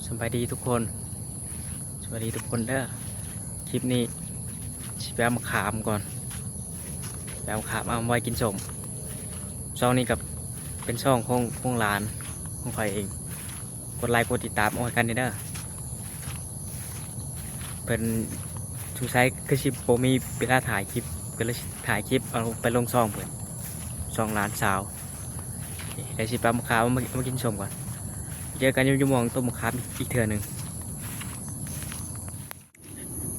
ສະບາຍດີທຸກຄົນ ສະບາຍດີທຸກຄົນເດີ. ຄລິບນີ້ຊິໄປເອົາມະຂາມກ່ອນ ໄປເອົາມະຂາມເອົາໄວ້ກິນສົ້ມ. ຊ່ອງນີ້ກໍເປັນຊ່ອງຂອງ ຂອງຫຼານຂອງຂ້ອຍເອງ. ກົດໄລກົດຕິດຕາມເອົາໃຫ້ກັນແດ່ເດີ. ເພິ່ນສົງໄສຄືຊິບໍ່ມີເວລາຖ່າຍຄລິບ ກໍເລີຍຖ່າຍຄລິບເອົາໄປລົງຊ່ອງເພິ່ນ ຊ່ອງຫຼານສາວ. ດຽວຊິໄປເອົາມະຂາມມາ ມາກິນສົ້ມກ່ອນ. ເຈີກັນຢູ່ໝ່ອງຕົ້ນມະຂາມອີກເທື່ອໜຶ່ງ.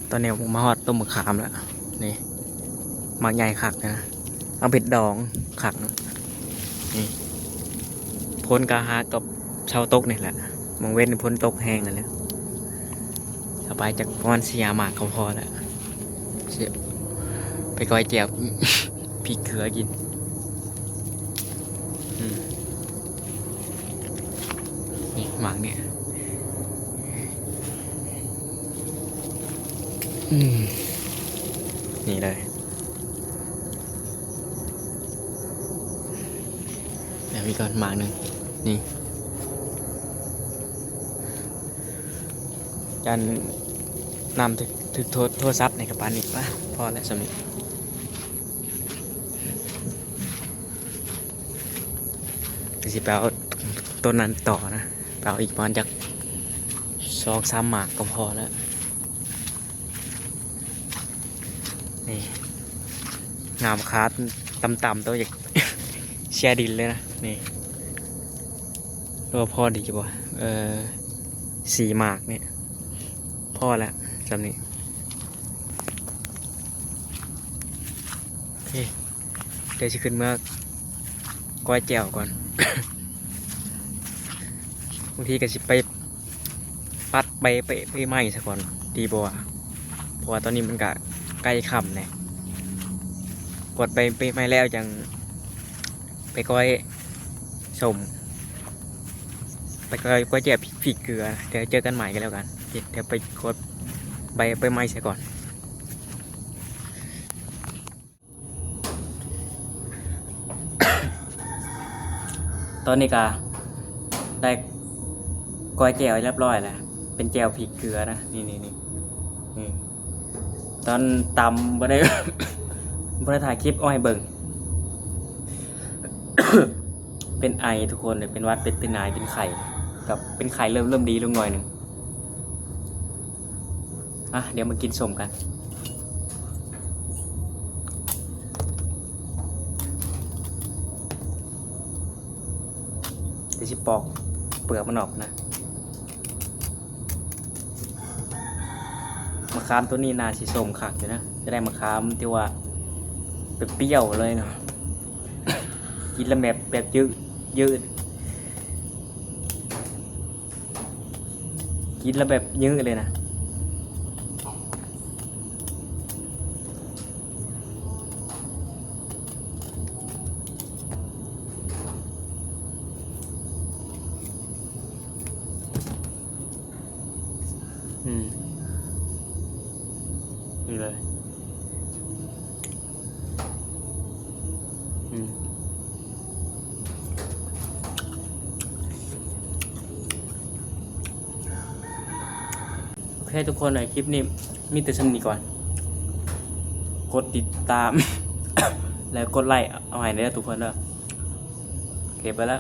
ຕອນນີ້ມາຮອດຕົ້ນມະຂາມແລ້ວ. ນີ້ໝາກໃຫຍ່ຄັກນະ ເອົາເຜັດດອງຄັກນະ. ນີ້ຝົນກະຫາກັບເຊົາຕົກນີ້ແຫຼະ ໝ່ອງເວັນນີ້ຝົນຕົກແຮງນັ້ນແຫຼະ. ເອົາໄປຈັກປະມານສີ່ຫ້າໝາກກໍພໍແລ້ວ ຊິໄປກ້ອຍແຈ່ວ ພິກເກືອກິນ. ອືມ ນີ້ໝາກນີ້ ອືມ ນີ້ເລີຍ. ແລ້ວມີກ່ອນໝາກໜຶ່ງ ນີ້ ຢ້ານນ້ຳຖືກ ຖືກໂທ ໂທລະສັບໃນກະປານນີ້. ມາ ພໍແລ້ວສ່ຳນີ້ ກໍຊິໄປເອົາຕົ້ນນັ້ນຕໍ່ນະ ໄປເອົາອີກປະມານຈັກສອງສາມໝາກກໍພໍແລ້ວ. ນີ້ ງາມຄັກ ຕ່ຳໆ ໂຕຢາກເຊຍດິນເລີຍນະ. ນີ້ ໂອ້ ພໍດີຢູ່ບໍ່? ເອີ ສີ່ໝາກນີ້ ພໍແລ້ວສ່ຳນີ້. ໂອເຄ ດຽວຊິຂຶ້ນເມືອກ້ອຍແຈ່ວກ່ອນ. ບາງທີກໍຊິໄປຕັດໃບ ໃບ ໃບໄມ້ຊະກ່ອນ ດີບໍ່ວະ? ເພາະວ່າຕອນນີ້ມັນກະໃກ້ຄ່ຳແລ້ວ ກວາດໃບ ໃບໄມ້ແລ້ວຈັ່ງໄປກ້ອຍສົ້ມ ໄປກ້ອຍ ກ້ອຍແຈ່ວພິກເກືອ. ດຽວເຈີກັນໃໝ່ກໍແລ້ວກັນ ດຽວໄປກວາດໃບ ໃບໄມ້ຊະກ່ອນ. ຕອນນີ້ກະໄດ້ກ້ອຍແຈ່ວຮຽບຮ້ອຍແລ້ວ ເປັນແຈ່ວພິກເກືອນະ. ນີ້ ນີ້ ນີ້ ນີ້ ຕອນຕຳບໍ່ໄດ້ ບໍ່ໄດ້ຖ່າຍຄລິບເອົາໃຫ້ເບິ່ງ ເປັນໄອທຸກຄົນ ເປັນຫວັດ ເປັນຕີນາຍ ເປັນໄຂ້ ກັບເປັນໄຂ້ເລີ່ມ ເລີ່ມດີລົງໜ້ອຍໜຶ່ງ. ອ່ະ ດຽວມາກິນສົ້ມກັນ ດຽວຊິປອກເປືອກມັນອອກນະ. ມະຂາມໂຕນີ້ໜ້າຊິສົ້ມຄັກຢູ່ນະ ຈະໄດ້ມະຂາມທີ່ວ່າປຽວໆເລີຍເນາະ ກິນແລ້ວແບບ ແບບຍືດ ຍືດ ກິນແລ້ວແບບຍືດເລີຍນະ. ອືມ ນີ້ເລີຍ. ອືມ ໂອເຄທຸກຄົນເອີຍ ຄລິບນີ້ມີແຕ່ສ່ຳນີ້ກ່ອນ. ກົດຕິດຕາມ ແລະ ກົດໄລເອົາໃຫ້ເດີທຸກຄົນເດີ. ໂອເຄ ໄປລະ.